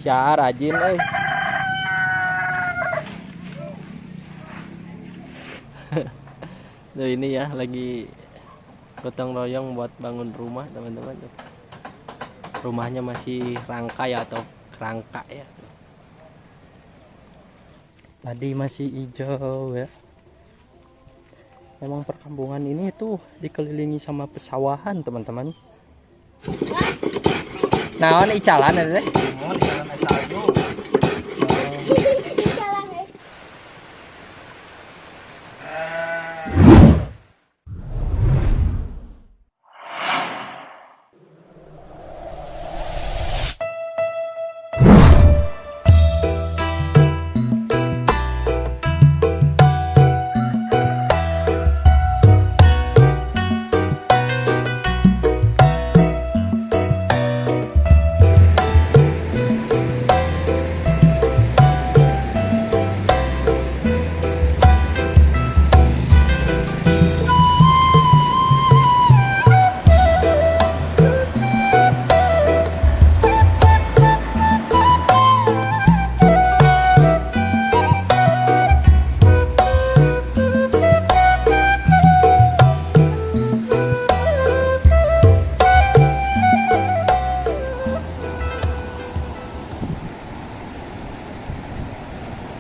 Sia rajin euy. Tuh ini ya lagi gotong royong buat bangun rumah teman-teman. Rumahnya masih rangka ya atau kerangka ya. Padi masih hijau ya. Memang perkampungan ini tuh dikelilingi sama pesawahan teman-teman. Naon icalan eta teh? Oh, icalan es salju.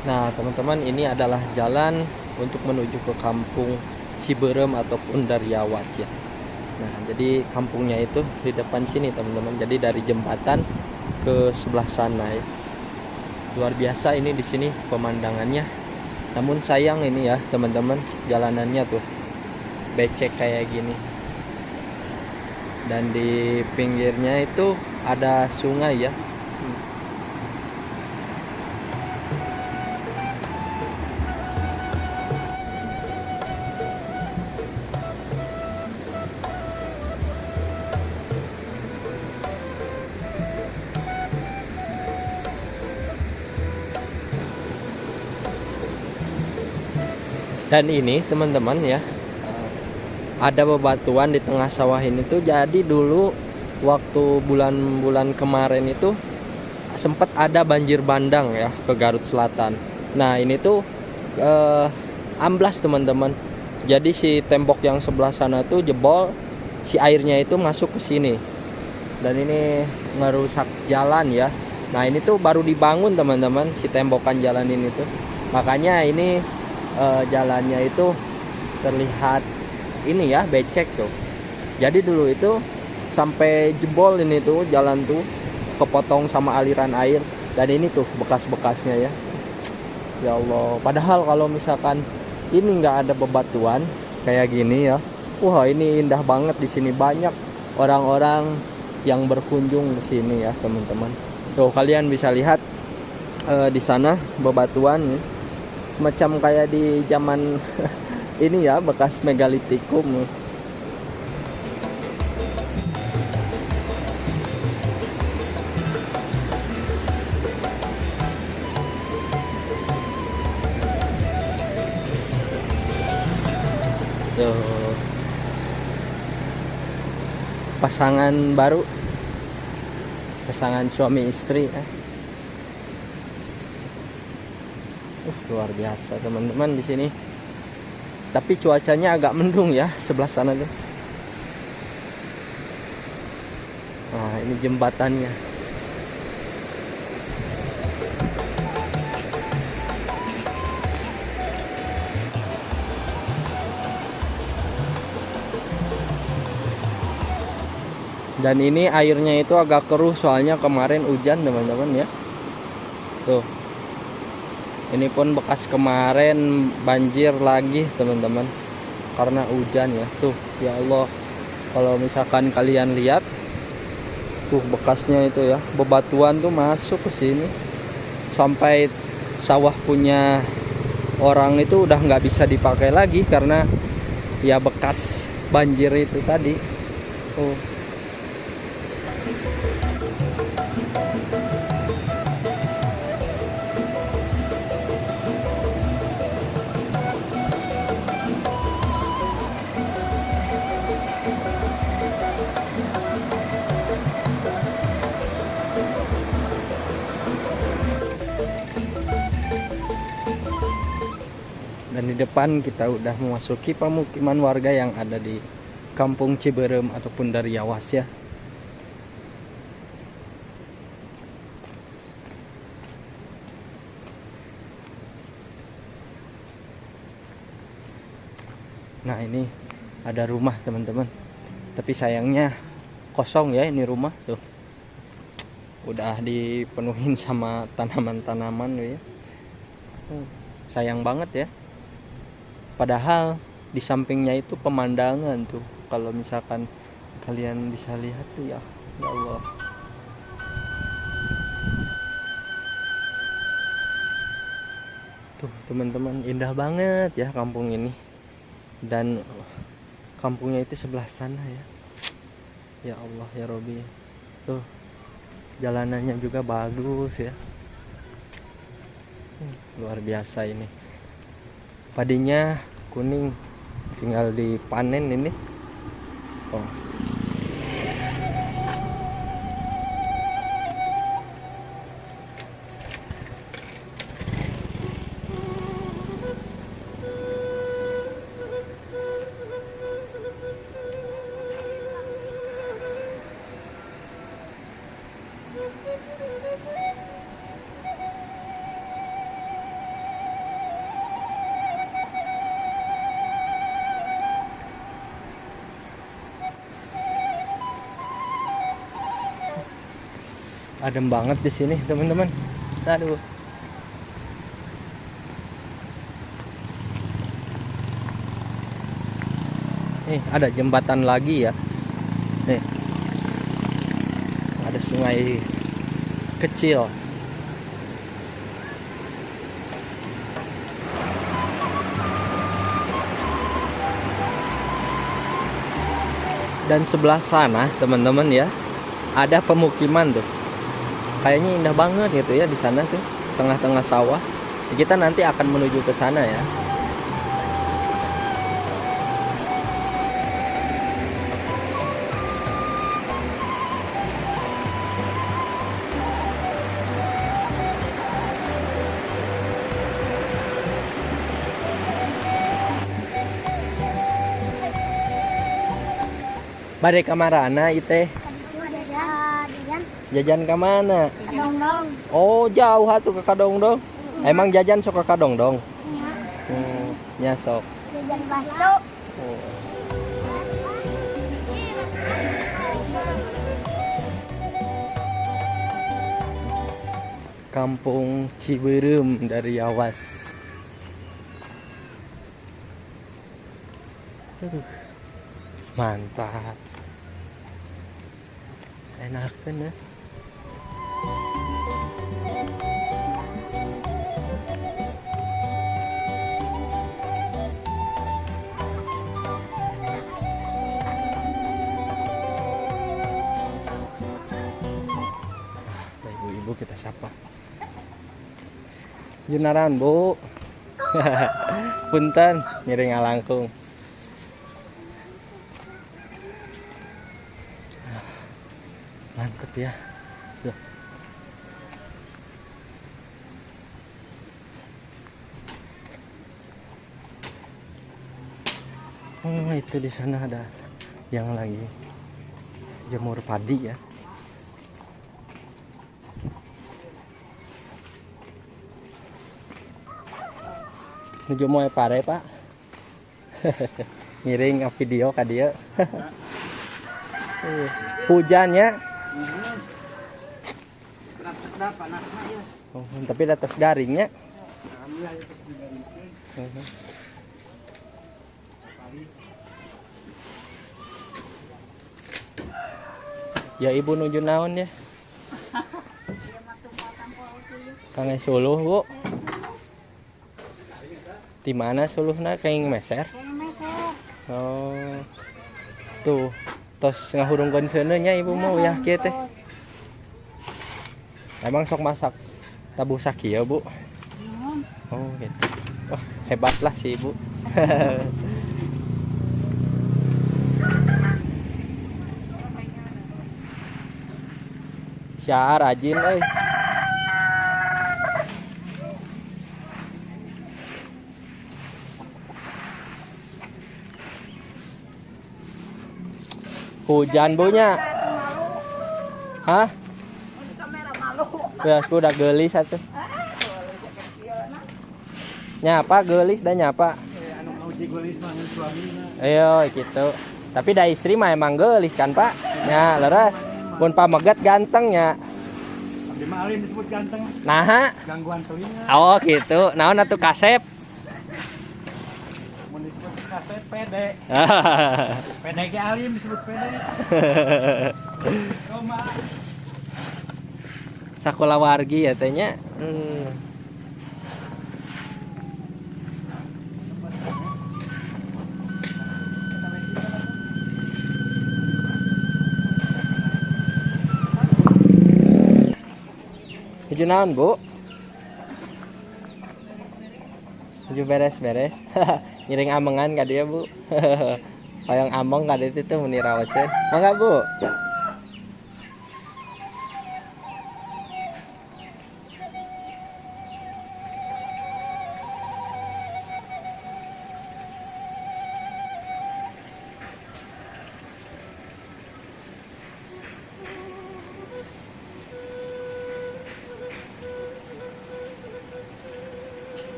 Nah teman-teman, ini adalah jalan untuk menuju ke kampung Cibeureum ataupun Dariawas ya. Nah jadi kampungnya itu di depan sini teman-teman. Jadi dari jembatan ke sebelah sana ya. Luar biasa ini di sini pemandangannya. Namun sayang ini ya teman-teman, jalanannya tuh becek kayak gini. Dan di pinggirnya itu ada sungai ya. Dan ini teman-teman ya, ada bebatuan di tengah sawah ini tuh. Jadi dulu waktu bulan-bulan kemarin itu sempat ada banjir bandang ya ke Garut Selatan. Nah ini tuh amblas teman-teman. Jadi si tembok yang sebelah sana tuh jebol, si airnya itu masuk ke sini. Dan ini ngerusak jalan ya. Nah ini tuh baru dibangun teman-teman, si tembokan jalan ini tuh. Makanya ini jalannya itu terlihat ini ya, becek tuh. Jadi dulu itu sampai jebol ini tuh jalan tuh, kepotong sama aliran air. Dan ini tuh bekas-bekasnya ya. Ya Allah, padahal kalau misalkan ini nggak ada bebatuan kayak gini ya, wah ini indah banget di sini, banyak orang-orang yang berkunjung ke sini ya teman-teman. Tuh kalian bisa lihat di sana bebatuan nih. Macam kayak di zaman ini ya, bekas megalitikum. Tuh. Pasangan baru, pasangan suami istri ya. Luar biasa teman-teman di sini. Tapi cuacanya agak mendung ya sebelah sana tuh. Nah, ini jembatannya. Dan ini airnya itu agak keruh soalnya kemarin hujan teman-teman ya. Tuh. Ini pun bekas kemarin banjir lagi teman-teman karena hujan ya. Tuh ya Allah, kalau misalkan kalian lihat tuh bekasnya itu ya, bebatuan tuh masuk ke sini sampai sawah punya orang itu udah nggak bisa dipakai lagi karena ya bekas banjir itu tadi. Tuh. Dan di depan kita udah memasuki pemukiman warga yang ada di Kampung Cibeureum ataupun Dariawas ya. Nah, ini ada rumah teman-teman. Tapi sayangnya kosong ya ini rumah tuh. Udah dipenuhin sama tanaman-tanaman ya. Sayang banget ya. Padahal di sampingnya itu pemandangan tuh. Kalau misalkan kalian bisa lihat tuh ya, ya Allah. Tuh teman-teman, indah banget ya kampung ini. Dan kampungnya itu sebelah sana ya. Ya Allah ya Robi. Tuh jalanannya juga bagus ya. Luar biasa ini. Padinya kuning, tinggal dipanen ini. Oh. Adem banget di sini teman-teman. Aduh. Nih ada jembatan lagi ya. Nih. Ada sungai kecil. Dan sebelah sana teman-teman ya, ada pemukiman tuh. Kayaknya indah banget gitu ya di sana tuh, tengah-tengah sawah. Kita nanti akan menuju ke sana ya. Bade kamarana iteh? Jajan ke mana? Kadongdong. Oh, jauh atuh ke Kadongdong. Emang jajan sok ke Kadongdong? Iya. Nya sok. Jajan bakso. Oh. Kampung Cibeureum Dariawas. Mantap. Enak kan ya? Ibu-ibu kita sapa. Junaran, Bu. Punten ngiring ngalangkung. Mantep ya. Tuh. Oh, itu di sana ada yang lagi jemur padi ya. Nuju moe pare, Pak. Ngiring video ka dieu. Hujannya. Sekedap-sekedap panasnya ya. Oh, tapi di atas garingnya. Alhamdulillah ya, terus digaringkeun. Ya ibu nuju naon ya? Kangen suluh, Bu. Di mana suluhna kayak meser? Oh. Tuh, tos ngahurungkeun seuneu nya ibu mau ya kieu teh. Emang sok masak tabuh sakieu, Bu? Oh, gitu. Wah, hebat lah si ibu. Sia rajin euy. Hujan bunya. Hah? Beas bu udah gelis satu. Nyapa gelis dah nyapa. Ayo gitu. Tapi dah istri mah emang gelis kan Pak? Ya leres. Pun pameget ganteng ya. Abdi mah alim disebut ganteng. Nah, gangguan telinga. Oh gitu. Naon atuh kasep? Mun disebut kasep pede. Pede ge alim disebut pede. Kumaha? Sakola wargi ya tehnya. Nuju naon, Bu? Nuju beres-beres. Ngiring amengan ka dieu, Bu. Hoyong ameng ka dieu teh meni raoseun. Mangga, Bu.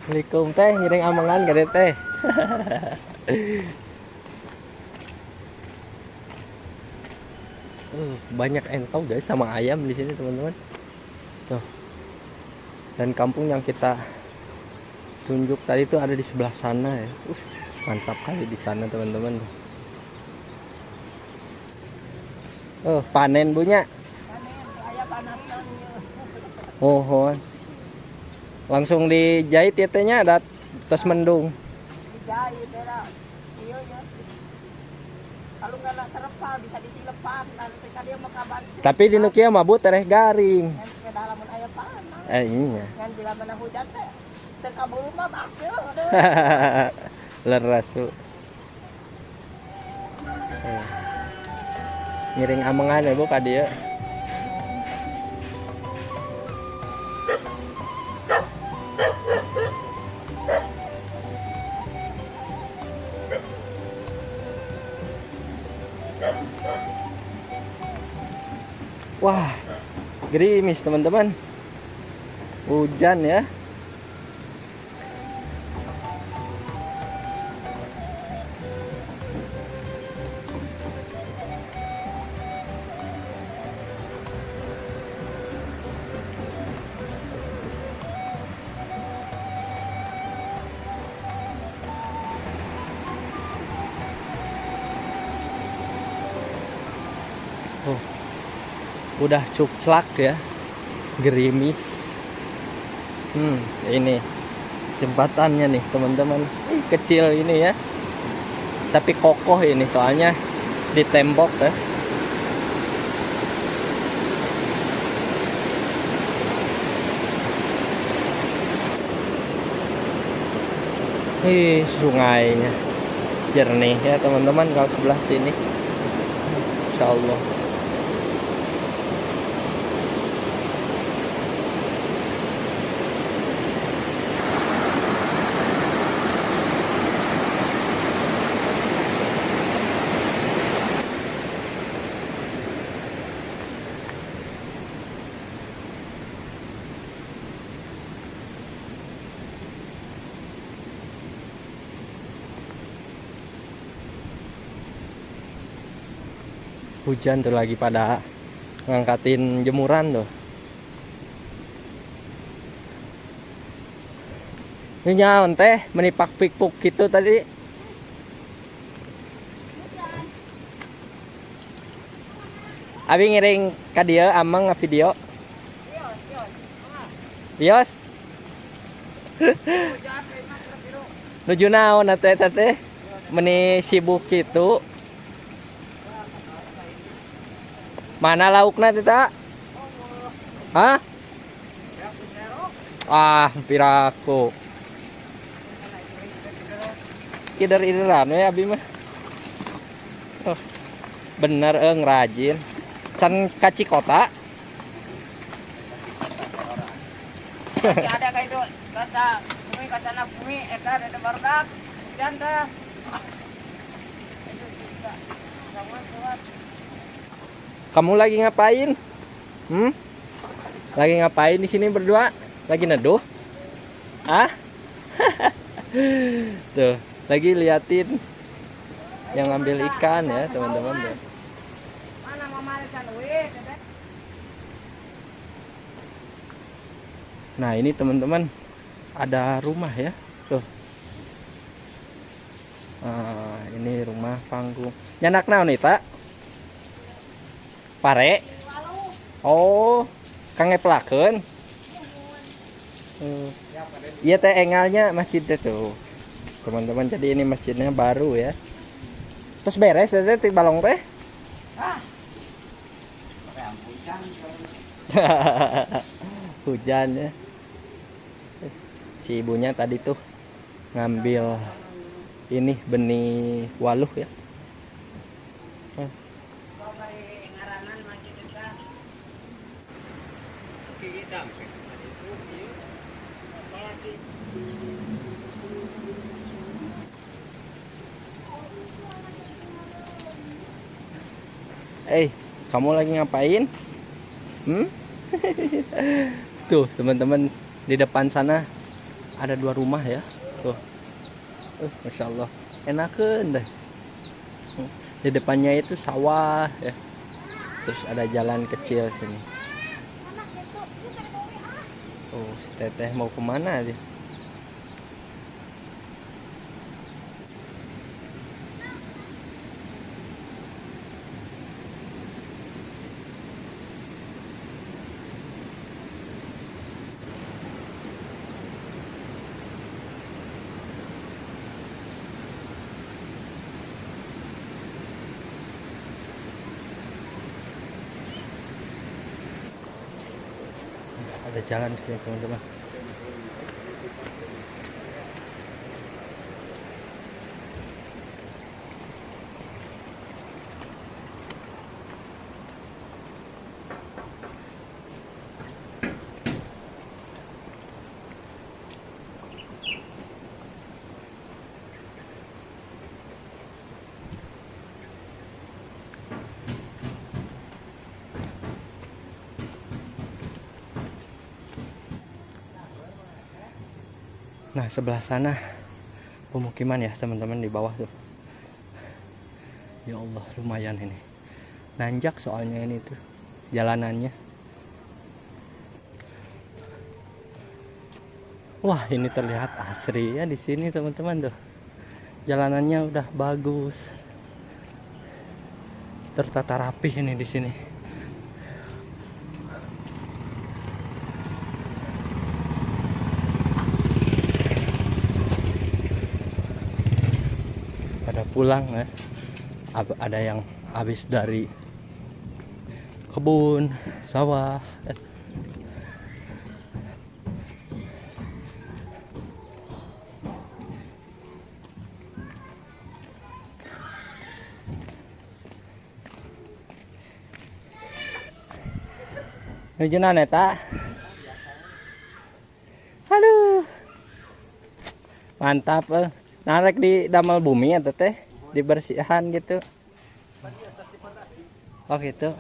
Assalamualaikum teh, ngiring amengan gede teh. Banyak entog guys sama ayam di sini teman-teman. Tuh. Dan kampung yang kita tunjuk tadi itu ada di sebelah sana ya. Mantap kali di sana teman-teman. Panen bunya. Panen, oh. Langsung dijahit ya tehnya, ada tos mendung. Dijahit ya, iya ya. Kalau nggak terepal bisa ditilepan, nanti dia mau kabar. Tapi di Nokia mah Bu tereh garing. Lamun aya panas. Iya. Ngan bila mana hujan teh teu kaburu mah baseuh. Leres Bu. Ngiring amengan ya Bu ka dieu. Wah, gerimis teman-teman. Hujan ya. Oh, udah cuklak ya, gerimis. Ini jembatannya nih teman-teman. Kecil ini ya, tapi kokoh ini soalnya di tembok ya. Ih, sungainya jernih ya teman-teman kalau sebelah sini. Insya Allah. Hujan tuh lagi pada ngangkatin jemuran tuh. Ini nyaon teh menipak pikpuk gitu tadi. Abi ngiring ka dieu amang ngavideo. Bios. Nuju naon teh teh meni sibuk gitu. Mana laukna tita? Hah? Ah, piraku. Kider-ideran we abi mah. Oh, bener ngrajin. Can ka Cikota. Ada ka itu kaca bumi kacana bumi eta ada barudak hujan teh. Kamu lagi ngapain? Hmm? Lagi ngapain di sini berdua? Lagi neduh? Ah? Tuh, lagi liatin yang ngambil ikan ya, teman-teman tuh. Nah, ini teman-teman ada rumah ya. Tuh. Nah, ini rumah panggung. Nyanak naon nih, Pak? Pare. Oh, kang ngepelakeun. Iya teh engalnya masjid tuh. Teman-teman, jadi ini masjidnya baru ya. Terus beres teh ti balong teh. Hujan ya. Si ibunya tadi tuh ngambil ini benih waluh ya. Kamu lagi ngapain? Hmm? Tuh, teman-teman, di depan sana ada dua rumah ya. Tuh. Masya Allah. Enakeun deh. Di depannya itu sawah ya. Terus ada jalan kecil sini. Oh, si teteh mau kemana dia? Ada jalan sini teman-teman. Nah, sebelah sana pemukiman ya teman-teman, di bawah tuh. Ya Allah, lumayan ini. Nanjak soalnya ini tuh jalanannya. Wah, ini terlihat asri ya di sini teman-teman tuh. Jalanannya udah bagus. Tertata rapih ini di sini. Pulang ya, ada yang habis dari kebun, sawah. Nuju naon eta? Aduh, mantap. Narek di damel bumi ya teteh, dibersihan gitu. Oh gitu.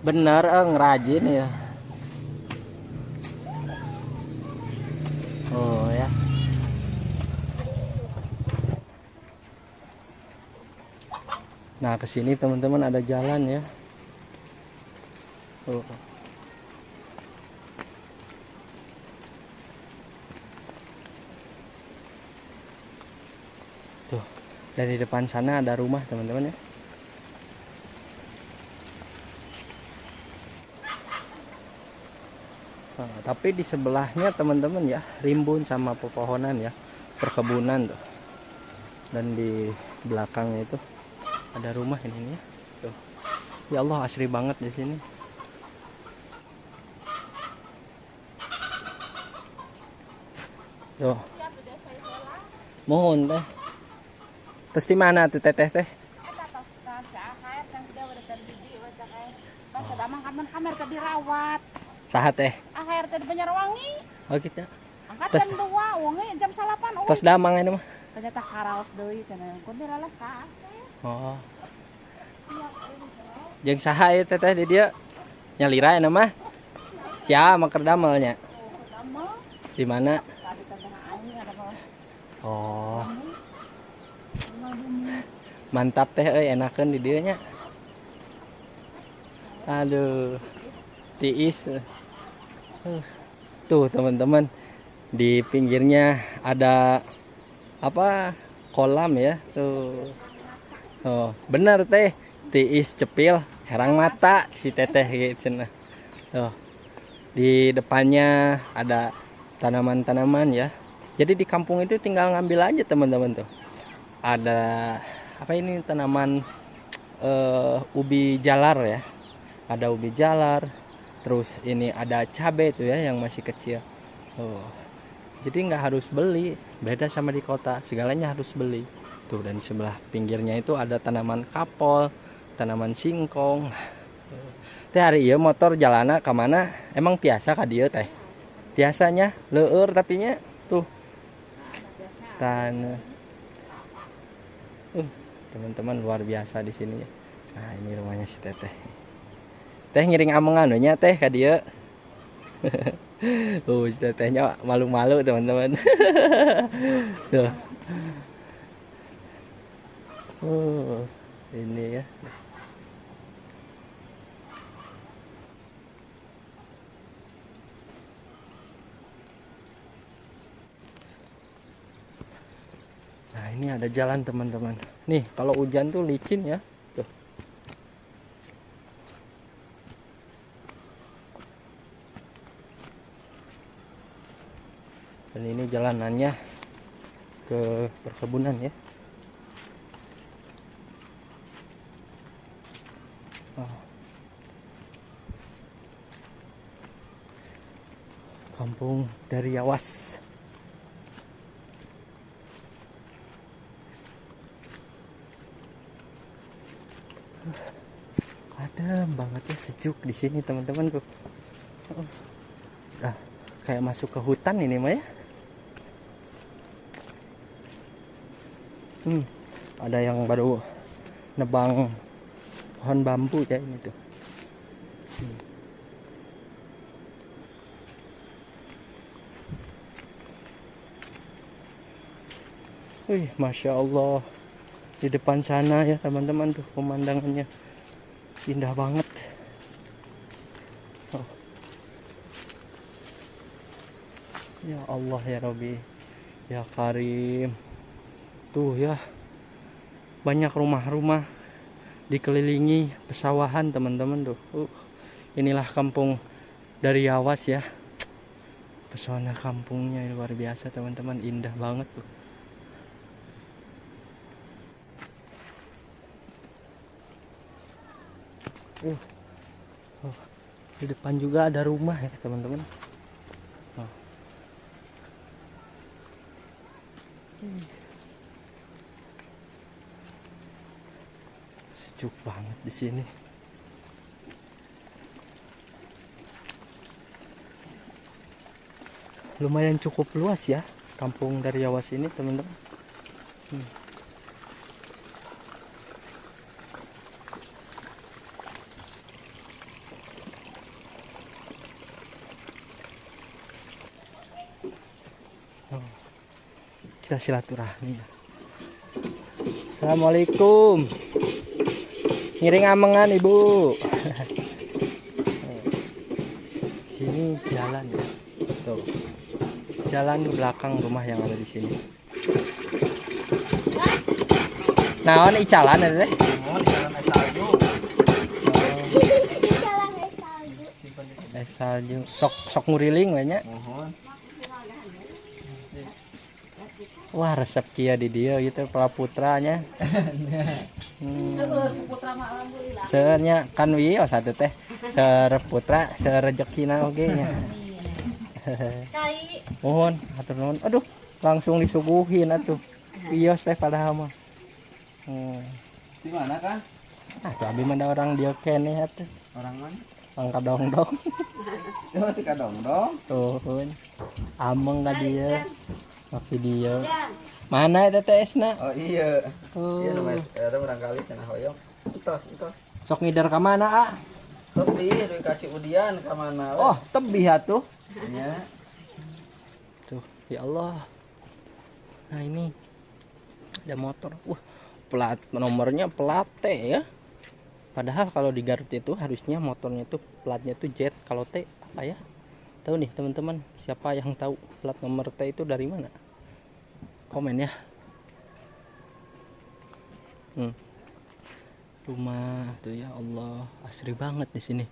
Bener, ngerajin ya. Oh ya. Nah, kesini teman-teman ada jalan ya. Oh. Tuh, dari depan sana ada rumah teman-teman ya. Nah, tapi di sebelahnya teman-teman ya, rimbun sama pepohonan ya, perkebunan tuh. Dan di belakangnya itu ada rumah ini nih. Tuh. Ya Allah, asri banget di sini. Tuh. Mohon teh. Terus di mana tuh teteh teh? Saha teh? AHRT di Banjarwangi. Oh gitu. Angkat Tos- jam 2, wonge jam 9 euy. Tos damang ini mah. Ternyata karaos deui cenah. Kun diralas ka Asep. Oh. Jeung saha ieu teteh di dieu? Nyalira eta mah. Sia mah keur damelnya. Damel Di mana? tadi teh aing ada mah. Oh. Mantap teh euy, enakeun di dieu nya. Aduh. Tiis. Tuh teman-teman, di pinggirnya ada apa? Kolam ya. Tuh. Oh, benar teh. Tiis cepil herang mata si teteh gitu cenah. Tuh. Di depannya ada tanaman-tanaman ya. Jadi di kampung itu tinggal ngambil aja teman-teman tuh. Ada apa ini tanaman ubi jalar ya. Ada ubi jalar. Terus ini ada cabe tuh ya yang masih kecil. Oh. Jadi nggak harus beli, beda sama di kota, segalanya harus beli. Tuh, dan di sebelah pinggirnya itu ada tanaman kapol, tanaman singkong. Teh hari ieu motor jalana ka mana? Emang tiasa ka dieu teh? Tiasanya leueur tapi nya tuh. Tanah. Teman-teman luar biasa di sini ya. Nah, ini rumahnya si teteh. Teh ngiring amengan we nya teh ka dieu. Si tetehnya malu-malu teman-teman. Tuh. Ini ya. Nah, ini ada jalan teman-teman. Nih, kalau hujan tuh licin ya. Tuh. Dan ini jalanannya ke perkebunan ya. Oh. Kampung Dariawas. Adem banget ya, sejuk di sini teman-teman tuh. Nah, kayak masuk ke hutan ini mah ya. Ada yang baru nebang pohon bambu ya ini tuh. Wih, masya Allah. Di depan sana ya teman-teman tuh pemandangannya indah banget. Oh. Ya Allah ya Robi, ya Karim. Tuh ya, banyak rumah-rumah dikelilingi pesawahan teman-teman tuh. Inilah kampung Dariawas ya. Pesona kampungnya luar biasa teman-teman, indah banget tuh. Di depan juga ada rumah ya teman-teman. Oh. Sejuk banget di sini. Lumayan cukup luas ya kampung Dariawas ini teman-teman. Kita silaturahmi. Assalamualaikum. Ngiring amengan ibu. Sini jalan ya. Tuh. Jalan belakang rumah yang ada di sini. Naon icalan ada teh? Oh, icalan es salju. Icalan es salju. Es salju. Sok sok nguriling we nya. Mohon. Wah, resep kia di dia gitu praputranya. Putra mah alhamdulillah. Seurnya kan wi oh satu teh. Seur putra, seur rejekina oge nya. Kai. Mohon, hatur nuhun. Aduh, langsung disuguhin atuh. Ios teh padahal mah. Di mana kan? Ah, tuh abi mah da orang dia keneh atuh. Orang mana? Angka dongdong. Tuh tika dongdong. Tuh, ameng ka dieu. Ka dieu. Mana eta teh esna? Oh iya. Oh. Iya nu eta barangkali cenah hoyong. Entos, entos. Sok ngider ka mana, ah? Tebih duit ka Ciudian ka mana? Oh, tebih atuh. Nya. Tuh, ya Allah. Nah, ini ada motor. Wah, plat nomornya plat T ya. Padahal kalau di Garut itu harusnya motornya tuh platnya tuh Z, kalau T apa ya? Tahu nih teman-teman, siapa yang tahu plat nomor T itu dari mana? Komen ya. Rumah tuh ya Allah, asri banget di sini.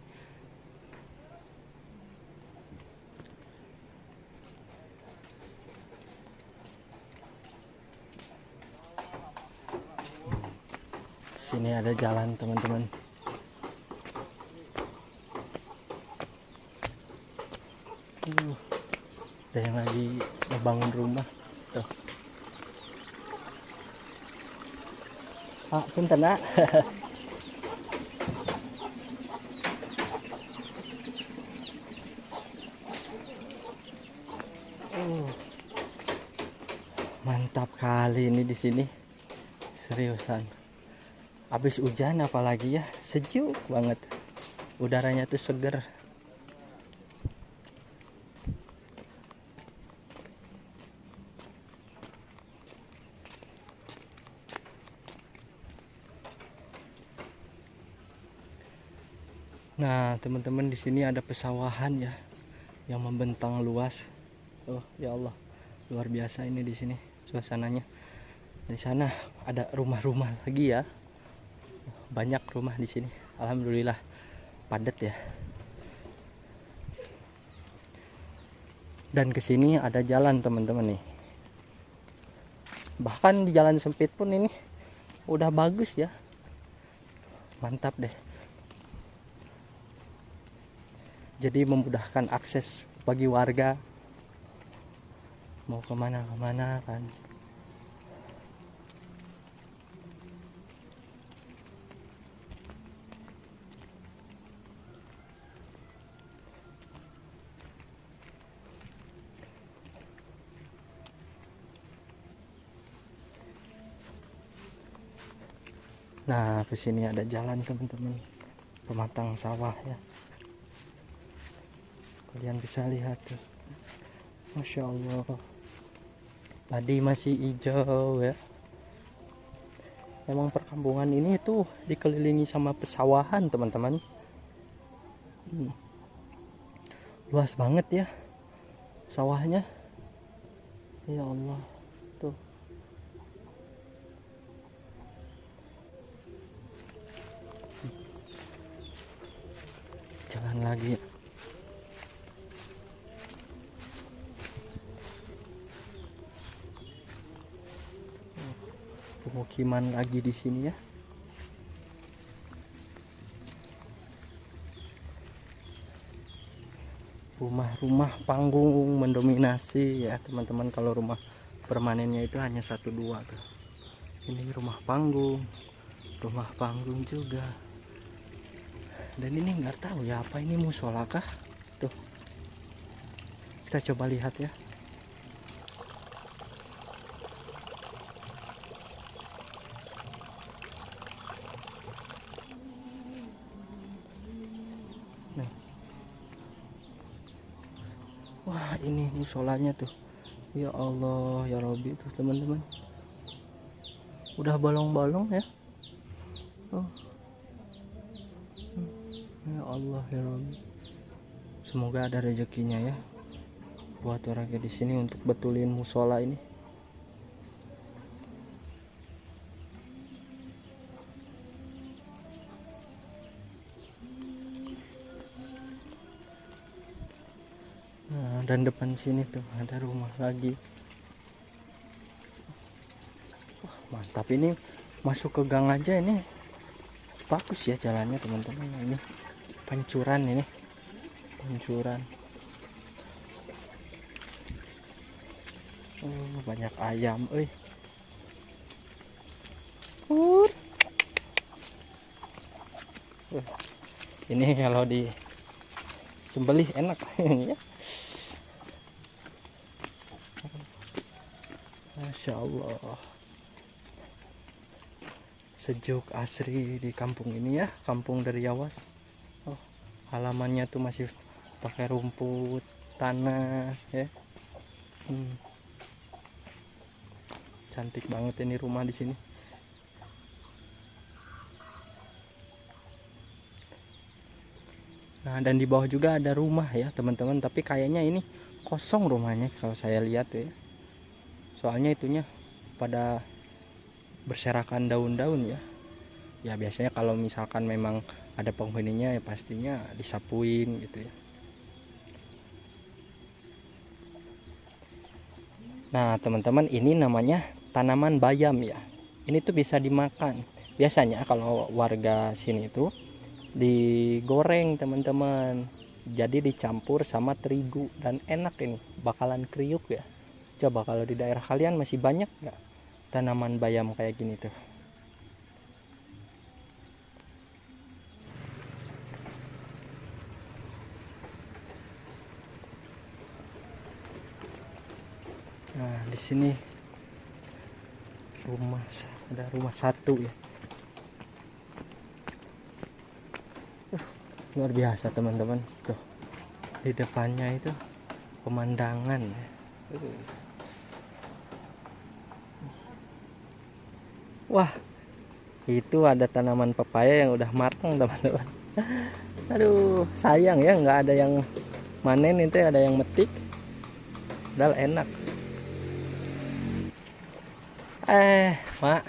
Sini ada jalan teman-teman. Ada yang lagi ngebangun rumah tuh. Ah, punten ah. Mantap kali ini di sini. Seriusan. Habis hujan apalagi ya, sejuk banget. Udaranya tuh seger. Nah, teman-teman di sini ada pesawahan ya yang membentang luas. Oh, ya Allah. Luar biasa ini di sini suasananya. Di sana ada rumah-rumah lagi ya. Banyak rumah di sini. Alhamdulillah padat ya. Dan ke sini ada jalan teman-teman nih. Bahkan di jalan sempit pun ini udah bagus ya. Mantap deh. Jadi memudahkan akses bagi warga mau kemana-kemana kan. Nah, ke sini ada jalan teman-teman, pematang sawah ya. Kalian bisa lihat tuh. Masya Allah, padi masih hijau ya. Memang perkampungan ini tuh dikelilingi sama pesawahan teman-teman. Luas banget ya sawahnya. Ya Allah, tuh. Jalan lagi. Pemukiman lagi di sini ya. Rumah-rumah panggung mendominasi ya teman-teman. Kalau rumah permanennya itu hanya 1-2 tuh. Ini rumah panggung juga. Dan ini nggak tahu ya apa ini musola kah? Tuh. Kita coba lihat ya. Nih. Wah, ini musolanya tuh. Ya Allah, ya Robi tuh teman-teman. Udah bolong-bolong ya. Oh. Ya Allah ya Rabbi. Semoga ada rezekinya ya buat warga di sini untuk betulin musola ini. Nah, dan depan sini tuh ada rumah lagi. Wah, mantap ini, masuk ke gang aja ini. Bagus ya jalannya teman-teman. Ini pancuran, ini pancuran. Oh, banyak ayam, euy. Ini kalau di Sembelih enak ya. Masya Allah, sejuk asri di kampung ini ya, kampung Dariawas. Oh, halamannya tuh masih pakai rumput, tanah ya. Cantik banget ini rumah di sini. Nah, dan di bawah juga ada rumah ya teman-teman, tapi kayaknya ini kosong rumahnya kalau saya lihat tuh ya. Soalnya itunya pada berserakan daun-daun ya. Ya biasanya kalau misalkan memang ada penghuninya ya pastinya disapuin gitu ya. Nah teman-teman, ini namanya tanaman bayam ya. Ini tuh bisa dimakan. Biasanya kalau warga sini itu digoreng teman-teman, jadi dicampur sama terigu dan enak ini, bakalan kriuk ya. Coba kalau di daerah kalian masih banyak nggak tanaman bayam kayak gini tuh? Nah di sini rumah, ada rumah satu ya. Luar biasa teman-teman tuh, di depannya itu pemandangan ya. Wah, itu ada tanaman pepaya yang udah matang teman-teman. Aduh, sayang ya nggak ada yang manen itu, ada yang metik. Padahal enak. Mak,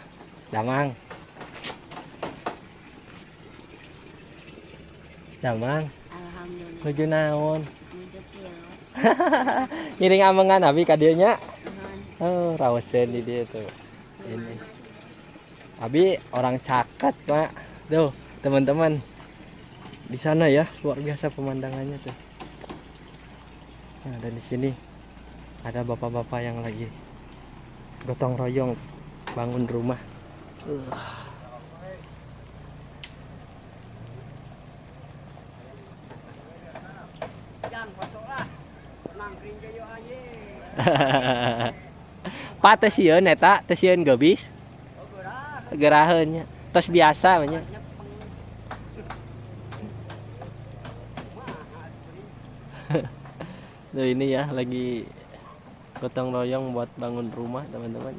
damang. Damang. Alhamdulillah. Nuju naon? Nuju kieu. Ngiring amengan abi ka dieu nya. Oh, raoseun di dieu tuh. Ini. Abi orang caket, Mak. Tuh, teman-teman. Di sana ya, luar biasa pemandangannya tuh. Nah, dan di sini ada bapak-bapak yang lagi gotong royong bangun rumah. Pak teh sieun eta, teh sieun geubis. Geraheun nya. Tos biasa nya. Tuh ini ya lagi gotong royong buat bangun rumah teman-teman.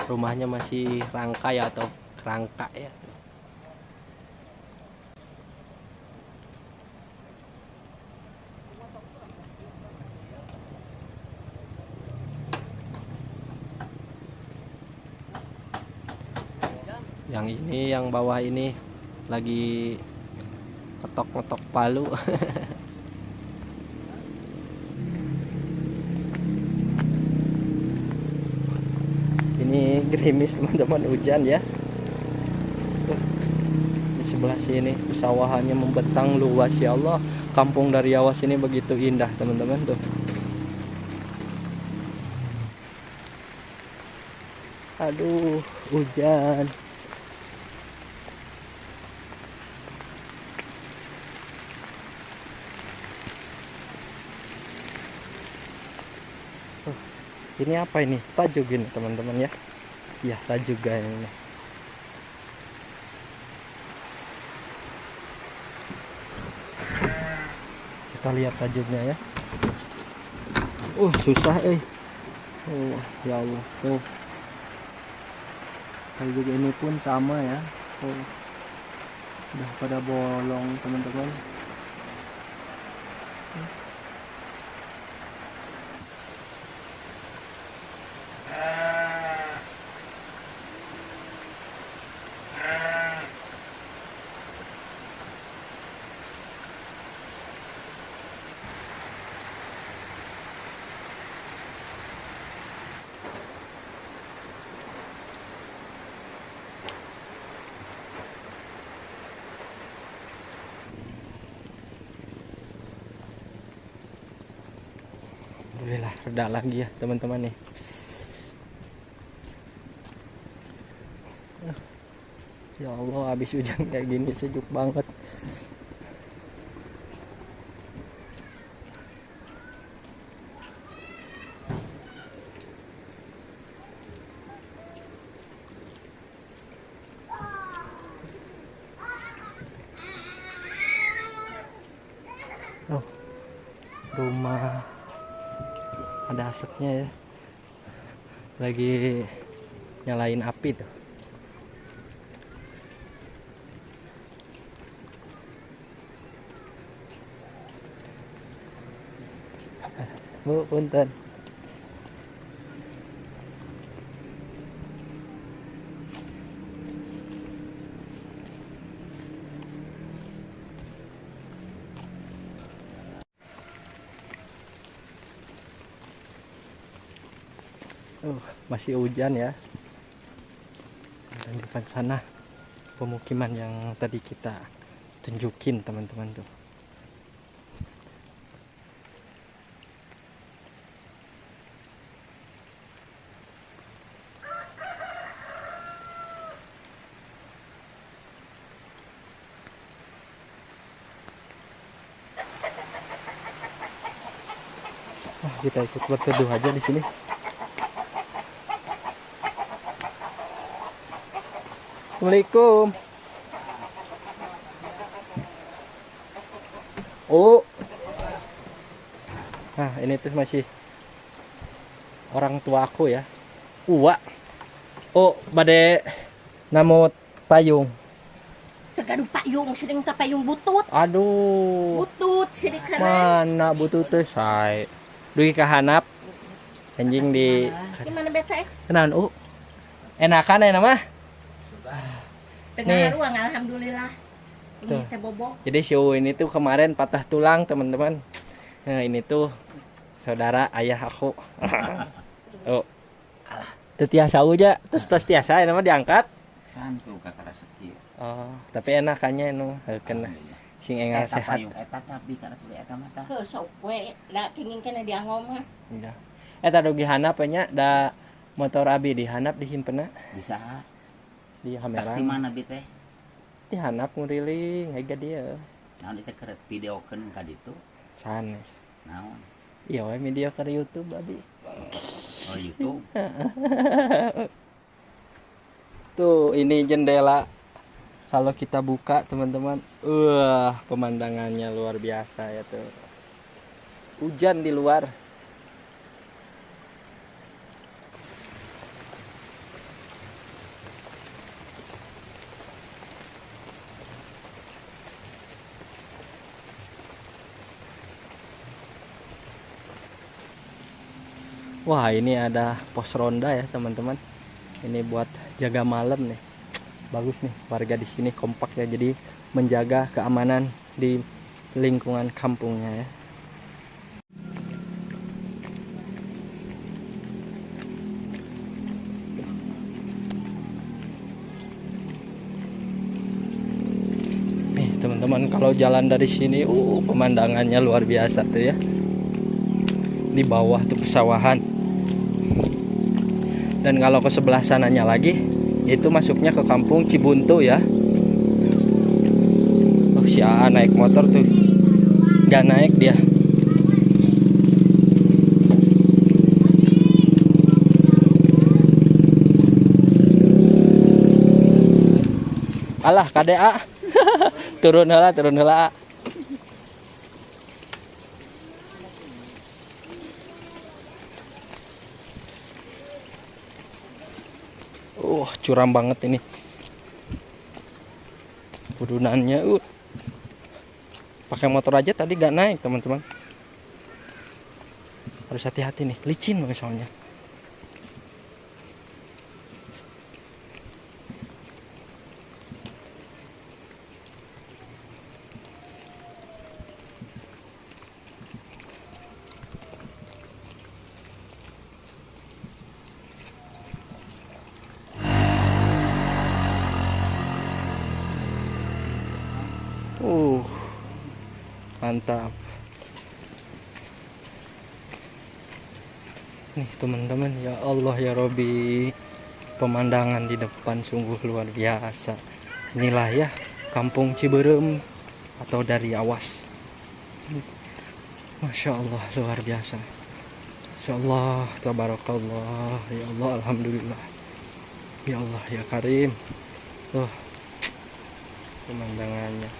Rumahnya masih rangkai atau kerangka ya. Yang ini, yang bawah ini lagi ketok-ketok palu. Ini gerimis teman-teman, hujan ya. Di sebelah sini pesawahannya membentang luas ya Allah. Kampung Dariawas ini begitu indah teman-teman tuh. Aduh, hujan. Ini apa ini? Tajuk ini teman-teman ya. Ya, tajuk ini. Kita lihat tajuknya ya. Susah Oh, ya Allah. Tuh. Tajuk ini pun sama ya. Oh. Udah pada bolong teman-teman. Alhamdulillah reda lagi ya teman-teman nih. Ya Allah, habis hujan kayak gini sejuk banget. Rumah ada asapnya ya. Lagi nyalain api tuh. Bu, punten. Masih hujan ya. Dan di depan sana pemukiman yang tadi kita tunjukin teman-teman tuh. Wah, kita ikut berteduh aja di sini. Assalamualaikum. Oh. Nah, ini tuh masih orang tua aku ya. Uwa. Oh, bade namut payung. Gaduh payung, sering ka payung butut. Aduh. Butut sering kana. Mana butut teh sae. Dugi ka hanap. Anjing di gimana bete? Kenaon, U? Enakan aya mah? Tengah ruang alhamdulillah. Ini teh bobo. Jadi si U ini tuh kemarin patah tulang, teman-teman. Nah, ini tuh saudara ayah aku. Oh. Teu tiasa uja, terus tos tiasa aya mah diangkat. Santu kakara sakieu. Oh, tapi enakannya nu kena sing engal sehat. Eta tapi kana tuluy eta mah tah. Heuh sok we, da kenging keneh diangom mah. Iya. Eta dugi hanap nya da motor abi di hanap disimpenna. Bisa. Di hameran. Pasti mana bi teh? Di hanap nguriling ega dia. Naon itu keur videokeun ka ditu? Sanes. Naon? Iya we media ke YouTube abi. Oh, YouTube. Tuh, ini jendela. Kalau kita buka, teman-teman, pemandangannya luar biasa ya tuh. Hujan di luar. Wah, ini ada pos ronda ya, teman-teman. Ini buat jaga malam nih. Bagus nih, warga di sini kompak ya, jadi menjaga keamanan di lingkungan kampungnya ya. Nih, teman-teman, kalau jalan dari sini, pemandangannya luar biasa tuh ya. Di bawah tuh pesawahan. Dan kalau ke sebelah sananya lagi, itu masuknya ke kampung Cibuntu ya. Oh, si AA naik motor tuh. Gak naik dia. Alah, KDA. Turun heula, turun heula. Curam banget ini pudunannya. Pakai motor aja tadi gak naik, teman-teman. Harus hati-hati nih, licin soalnya. Mantap. Nih teman-teman, ya Allah ya Robi, pemandangan di depan sungguh luar biasa. Inilah ya Kampung Cibeureum atau dari Awas. Masya Allah, luar biasa. Masya Allah, tabarakallah, ya Allah, alhamdulillah, ya Allah ya Karim. Tuh pemandangannya.